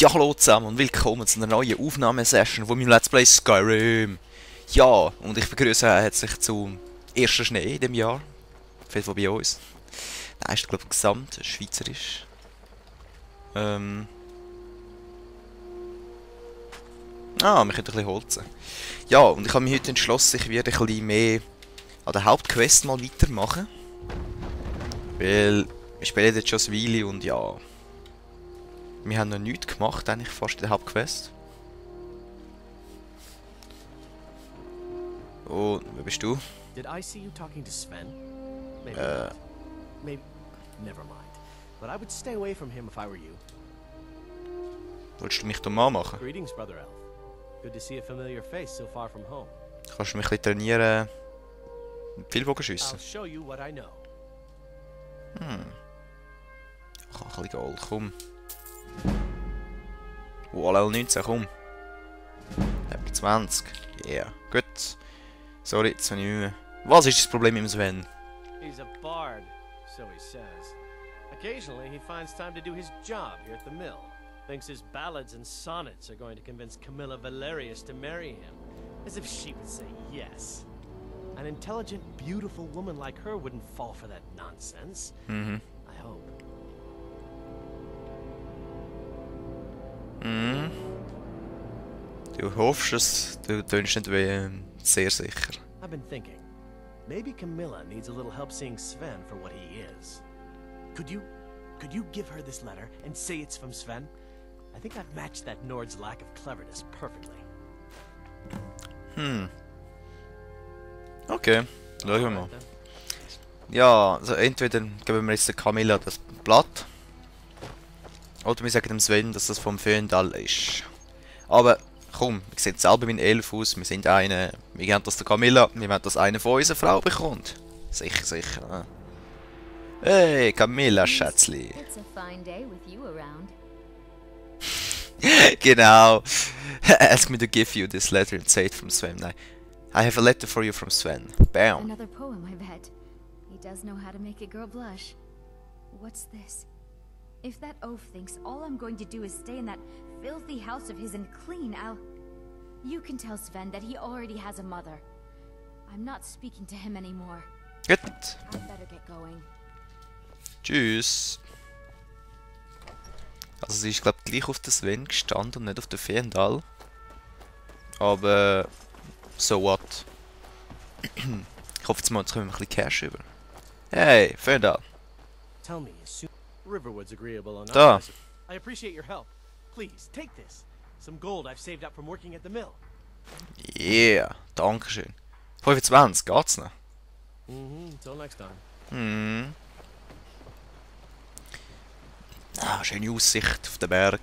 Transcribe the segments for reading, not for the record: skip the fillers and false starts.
Ja, hallo zusammen und willkommen zu einer neuen Aufnahmesession von meinem Let's Play Skyrim. Ja, und ich begrüße herzlich zum ersten Schnee in dem Jahr. Fällt von bei uns. Nein, ist glaube ich gesamt schweizerisch. Wir können ein bisschen holzen. Ja, und ich habe mich heute entschlossen, ich werde ein bisschen mehr an der Hauptquest mal weitermachen. Weil wir spielen jetzt schon ein Weile und ja... Wir haben noch nichts gemacht, eigentlich fast in der Hauptquest. Und wer bist du? Did I see you talking to Sven? Maybe not. Maybe. Never mind. But I would stay away from him if I were you. Wolltest du mich dumm anmachen? Greetings, Brother Elf. Good to see a familiar face so far from home. Kannst du mich ein bisschen trainieren mit Pfeilbogenschüssen? I'll show you what I know. Ich kann ein bisschen Gold, komm. Level 19, komm. Level 20. Yeah, gut. Sorry, jetzt habe ich Mühe. Was ist das Problem mit dem Sven? He's a bard, so he says. Occasionally he finds time to do his job here at the mill. Thinks his ballads and sonnets are going to convince Camilla Valerius to marry him. As if she would say yes. An intelligent, beautiful woman like her wouldn't fall for that nonsense. I hope. Du hoffst es, du tönst nicht wie sehr sicher. I've been thinking. Maybe Camilla needs a little help seeing Sven for what he is. Could you give her this letter and say it's from Sven? I think I've matched that Nord's lack of cleverness perfectly. Okay, schauen wir mal. Alright then. Ja, also entweder geben wir jetzt der Camilla das Blatt. Oder wir sagen dem Sven, dass das vom Föndal ist. Aber komm, wir sehen selber mit 11 aus, wir sind eine. Wir geben das der Camilla, wir wollen, dass eine von unserer Frau bekommt. Sicher, sicher. Ne? Hey, Camilla, Schätzli. It's a fine day with you around. Genau. Ask me to give you this letter and say it from Sven. Nein. I have a letter for you from Sven. Bam. Another poem, I bet. He does know how to make a girl blush. What's this? If that oaf thinks all I'm going to do is stay in that filthy house of his and clean, You can tell Sven that he already has a mother. I'm not speaking to him anymore. Gut. I'd better get going. Tschüss. Also sie ist glaube ich gleich auf den Sven gestanden und nicht auf den Fendal. Aber so what? Ich hoffe jetzt mal, jetzt kommen wir ein bisschen Cash über. Hey, Fendal. Tell me as soon. Riverwood's agreeable on Da. us. I appreciate your help. Please take this. Some gold I've saved up from working at the mill. Yeah, dankeschön. 25, geht's noch? Until next time. Ah, schöne Aussicht auf den Berg.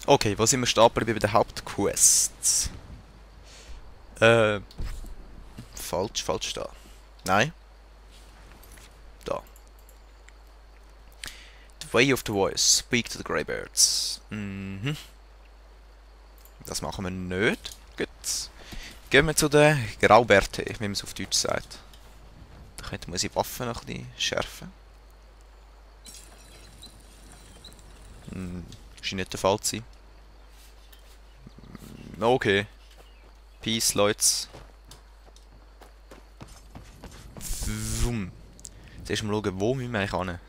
Okay, wo sind wir stehen geblieben bei der Hauptquest? Falsch da. Nein. Da. The Way of the Voice. Speak to the Greybirds. Das machen wir nicht. Gut. Gehen wir zu den Graubärte, wie man es auf Deutsch sagt. Da könnte man unsere Waffen noch ein bisschen schärfen. Scheint nicht der Fall zu sein. Okay. Peace, Leute. Vroom. Jetzt mal schauen, wo müssen wir eigentlich hin?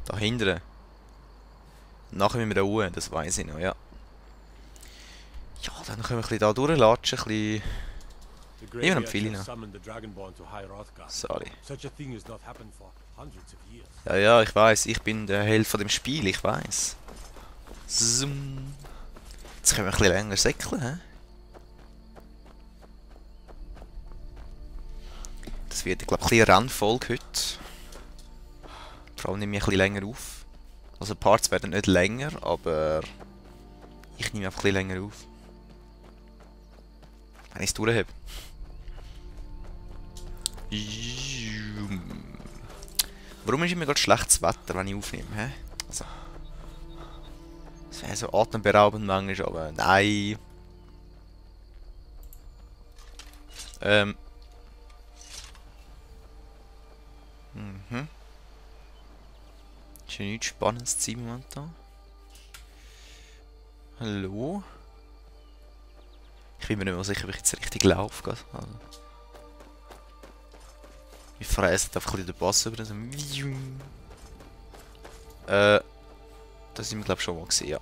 Da hinten. Nachher müssen wir da hoch, das weiss ich noch, ja. Ja, dann können wir ein bisschen da durchlatschen, ein bisschen... The Even Greybeards I'm feeling have it. summoned the Dragonborn to High Rothgar. Sorry. Such a thing has not happened for hundreds of years. Ja, ja, ich weiss, ich bin der Held von dem Spiel, ich weiss. Zoom. Jetzt können wir ein bisschen länger säckeln, hä? Das wird, glaube ich, ein bisschen eine Rennfolge heute. Vor allem nehme ich ein bisschen länger auf. Also die Parts werden nicht länger, aber ich nehme einfach ein bisschen länger auf. Wenn ich es durchhebe. Warum ist immer gerade schlechtes Wetter, wenn ich aufnehme, hä? Also, das wäre so atemberaubend manchmal, aber nein. Ist ja nichts Spannendes zu sein momentan. Hallo? Ich bin mir nicht mehr sicher, ob ich jetzt richtig laufe. Also. Wir fräsen einfach ein bisschen den Pass über. So. Das sind wir glaube ich schon mal gesehen, ja.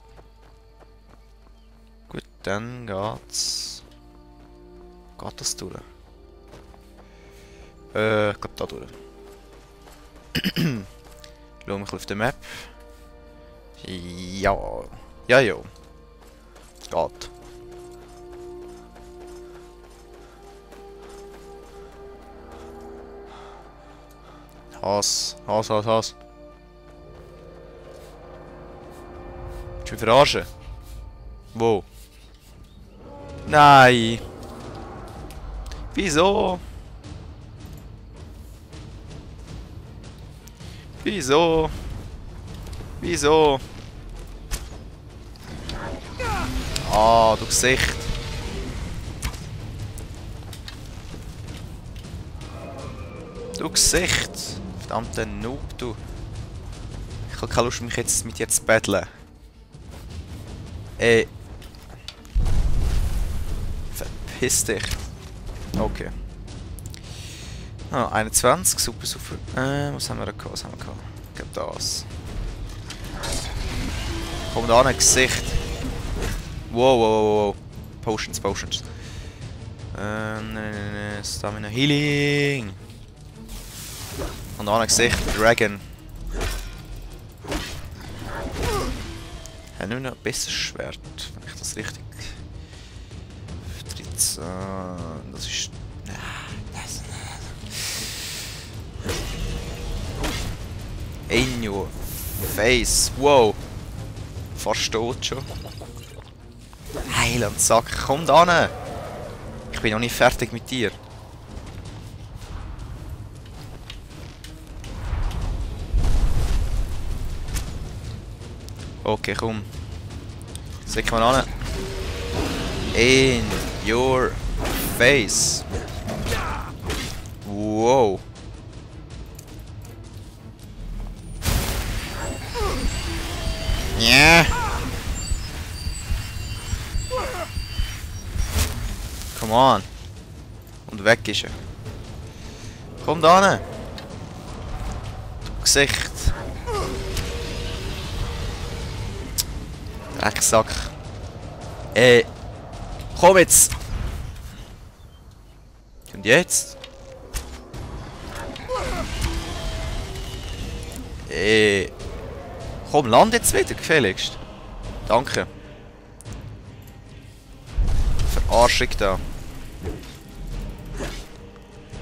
Gut, dann geht's. Geht das durch? Ich glaube da durch. Schauen wir ein bisschen auf der Map. Ja. Ja, ja. Geht. Hass. Hass. Willst du mich verarschen? Wo? Nein! Wieso? Wieso? Wieso? Ah, du Gesicht. Du Gesicht. Verdammter Noob, du. Ich habe keine Lust, mich jetzt mit dir zu battlen. Ey. Verpiss dich. Okay. Ah, 21, super, super. Was haben wir da gehabt? Was haben wir gehabt? Ich glaube das. Komm da an, Gesicht. Wow, wow, wow, wow. Potions, Potions. Stamina Healing. Und da an, Gesicht. Dragon. Hat nur noch ein besseres Schwert, wenn ich das richtig. 13. Das ist. In your face. Wow. Fast tot schon. Heiland Sack, komm da hin. Ich bin noch nicht fertig mit dir. Okay, komm. Sick mal an. In your face. Wow. Yeah. Come on. Und weg ist er. Komm da hin. Gesicht. Drecksack. Komm jetzt. Und jetzt? Komm, land jetzt wieder, gefälligst. Danke. Verarschung da.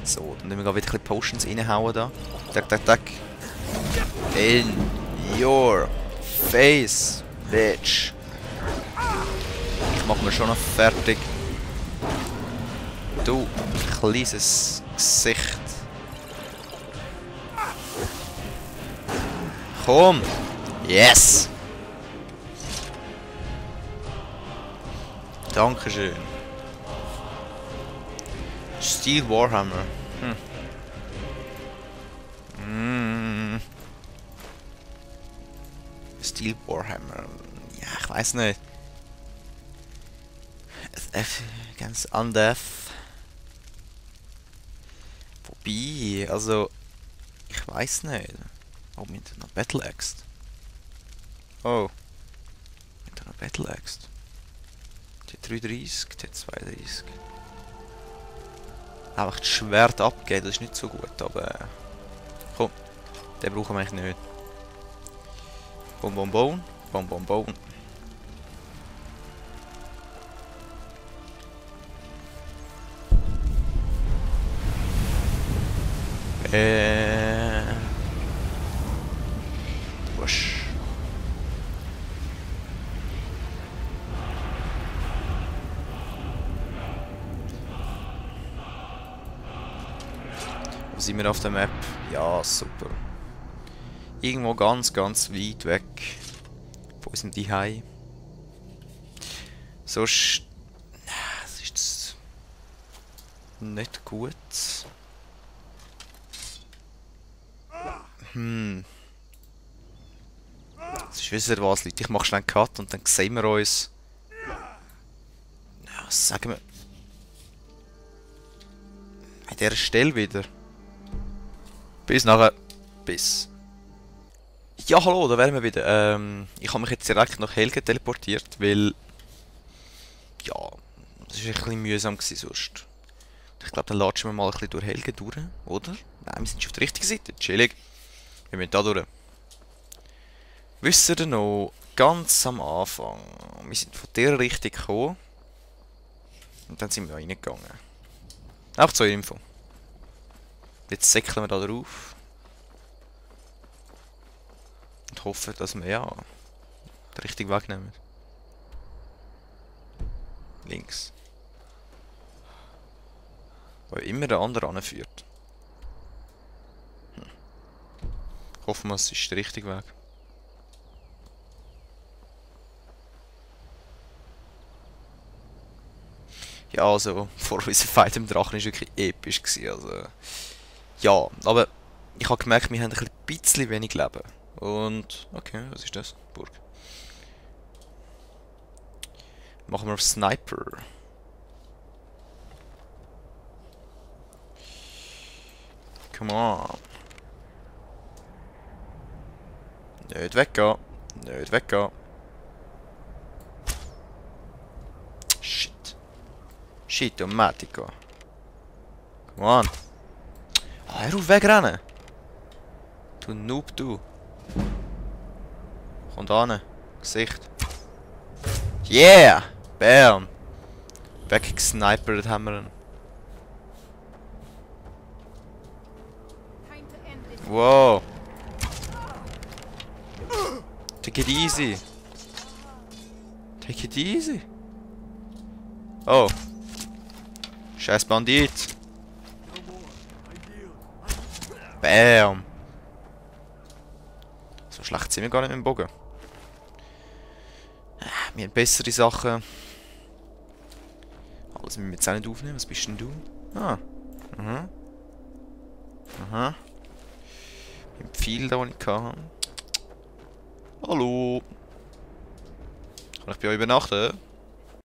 So, dann müssen wir wieder ein bisschen Potions reinhauen da. Tack, tack, tack. In your face, bitch. Ich mach mir schon noch fertig. Du, kleines Gesicht. Komm! Yes! Dankeschön. Steel Warhammer. Steel Warhammer. Ja, ich weiß nicht. Ganz Undeath. Wobei, also ich weiß nicht. Oh, mit einer Battle Axe. Oh. Mit einer Battle Axe. T33, T32. Einfach das Schwert abgeben, das ist nicht so gut, aber... komm, den brauchen wir eigentlich nicht. Bom, bom, bom. Bom, bom, bom. Wusch. Wo sind wir auf der Map? Ja, super. Irgendwo ganz, ganz weit weg von unserem Zuhause. Sonst... es ist nicht gut. Es ist wisst ihr was, Leute, ich mache schnell einen Cut und dann sehen wir uns Was sagen wir? An dieser Stelle wieder. Bis nachher. Bis. Ja, hallo, da wären wir wieder. Ich habe mich jetzt direkt nach Helge teleportiert, weil... Ja, das war ein bisschen mühsam gewesen sonst. Ich glaube, dann latschen wir mal ein bisschen durch Helge durch, oder? Nein, wir sind schon auf der richtigen Seite. Chillig. Wir müssen da durch. Wisst ihr noch, ganz am Anfang, wir sind von der Richtung gekommen. Und dann sind wir reingegangen. Auch zur Info. Jetzt säckeln wir da drauf. Und hoffen, dass wir ja den richtigen Weg nehmen. Links. Wo immer der andere anführt. Hoffen wir, es ist der richtige Weg. Ja, also, vor unserem Fight im Drachen war wirklich episch gewesen, also... Ja, aber ich habe gemerkt, wir haben ein bisschen wenig Leben. Und... Okay, was ist das? Burg. Machen wir auf Sniper. Come on. Nicht weggehen. Nicht weggehen. Shit. Shit, Matico. Come on. Ah, hör auf, wegrennen. Du Noob, du. Kommt an. Gesicht. Yeah! Bam! Weggesnipert haben wir ihn. Wow! Take it easy! Take it easy! Oh! Scheiß Bandit! Bam! So schlecht sind wir gar nicht mit dem Bogen. Wir haben bessere Sachen. Alles müssen wir jetzt auch nicht aufnehmen. Was bist denn du? Ah. Aha. Aha. Mit dem Pfeil da, den ich hatte. Hallo. Kann ich bei euch übernachten?